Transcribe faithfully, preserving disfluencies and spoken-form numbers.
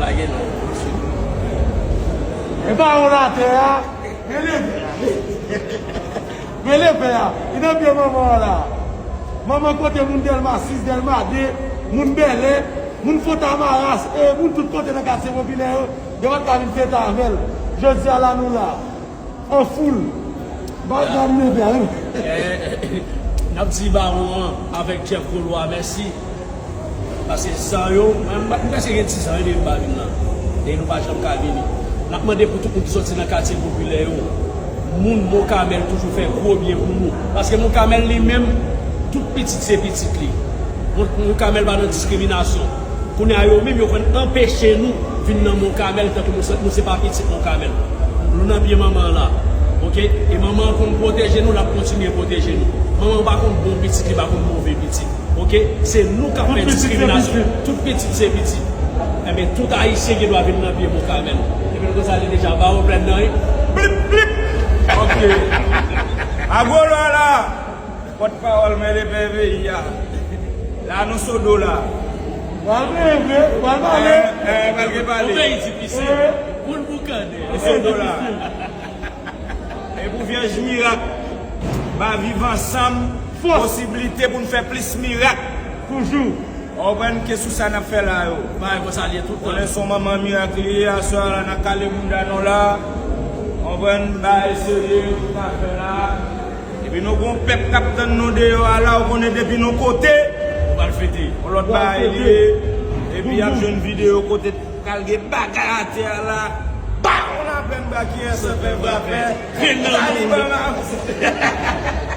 Lage non. E bawon atè a. Rele pè a. Rele pè a. Li nan pye manman an la. Manman kote moun Dèlma sis, Dèlma de, moun Bèlè, moun Fòtamaras, e moun tout kote nan katye popilè yo, yo pa t ka vin fete avè l. Jodi a la nou la. An foul. Ba gad leve a, wi. Eh, n ap di bawon an avèk Jeff Gaulois mèsi. Paske zan yo, mwen, m prèske gen dizan depi m pa vin la. E nou pa janm ka vini. N ap mande pou tout moun ki soti nan katye popilè yo. Moun Mont Carmel toujou fè gwo byen pou nou. Paske Mont Carmel li menm, tout pitit se pitit li. Mont, Mont Carmel pa nan diskriminasyon. Kounye a yo menm yo konn anpeche nou vin nan Mont Carmel tankou nou se, nou se pa pitit Mont Carmel. Nou nan pye manman an la. Oke? E manman an konn pwoteje nou, l ap kontinye pwoteje nou. Manman an pa konn bon pitit, li pa konn move pitit. Oke? Se nou k ap fè diskriminasyon. Tout pitit se pitit. Enben, tout Ayisyen gen dwa vin nan pye Mont Carmel. Epi nou konn sa li deja ba yo plèn nan, wi. Blip, blip! Oke. Agolo a la! Pòtpawòl men lepè peyi a. La nou sou do la. Pral gen vre, pral pale. Eh, eh, pral gen pale. Yon peyi difisil. Pou l boukande. Nou sou do la. E pou Vyèj Mirak ba Viv Ansanm posiblite pou n fè plis mirak. Toujou. Ou konprann ke sou sa n ap fè la yo. Bay konsa li ye tout tan. Konnen se yon manman mirak li ye, aswè a la n ap kale bounda nou la. Ou konprann, bay serye, tout afè la. Epi nou gon pèp k ap tann nou deyò a la, ou konnen depi nou kote. Nou pral fete. Yon lòt bagay li ye. Epi y ap jwenn videyo kote pral gen bagay atè a la. Bawon laplèn ba kiyès fè frapè. Taliban la.